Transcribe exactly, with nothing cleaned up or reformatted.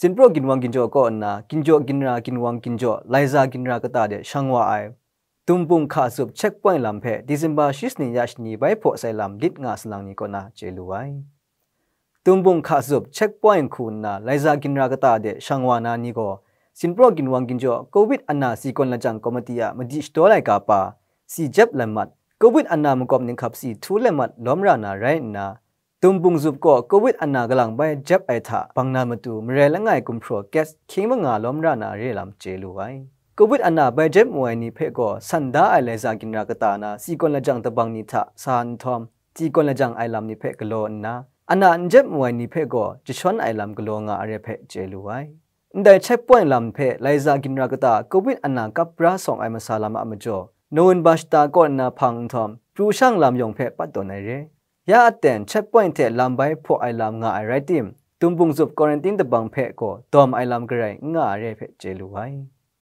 Jinpraw ginwang ginjaw kaw nna, ginjaw ginra ginwang ginjaw laiza ginra kata de shang wa ai, Dumbung hka zup checkpoint lam hpe December shi shaning ya shani bai hpaw sai lam lit nga salang ni kaw na chye lu ai. Dumbung hka zup checkpoint hku nna laiza ginra kata de shang wa na ni gaw, Jinpraw ginwang ginjaw Covid ana si kawn lajang komiti a madi shadaw laika pa, si jep lam mat, Covid ana makawp ninghkap si htu lam mat lawm ra na rai nna, Dumbung zup kaw Covid ana kalang bai jep ai hta bang na matu marai langai gumhpraw gas hkying manga lawm ra na re lam chye lu ai. Covid ana bai jep mu ai ni hpe gaw san da ai laiza ginra kata na si kawn lajang tabang ni hta sa nhtawm, si kawn lajang ai lam ni hpe galaw nna, ana n jep mu ai ni hpe gaw jashawn ai lam galaw nga ai re hpe chye lu ai. Ndai checkpoint lam hpe laiza ginra kata Covid ana kap bra sawng ai masa lam a majaw, November shata kaw nna hpang nhtawm, pru shang lam yawng hpe pat tawn ai re. Ya aten checkpoint hte lam bai hpaw ai lam nga ai rai tim, Dumbung zup quarantine tabang hpe gaw dawm ai lam garai n nga ai re hpe chye lu ai.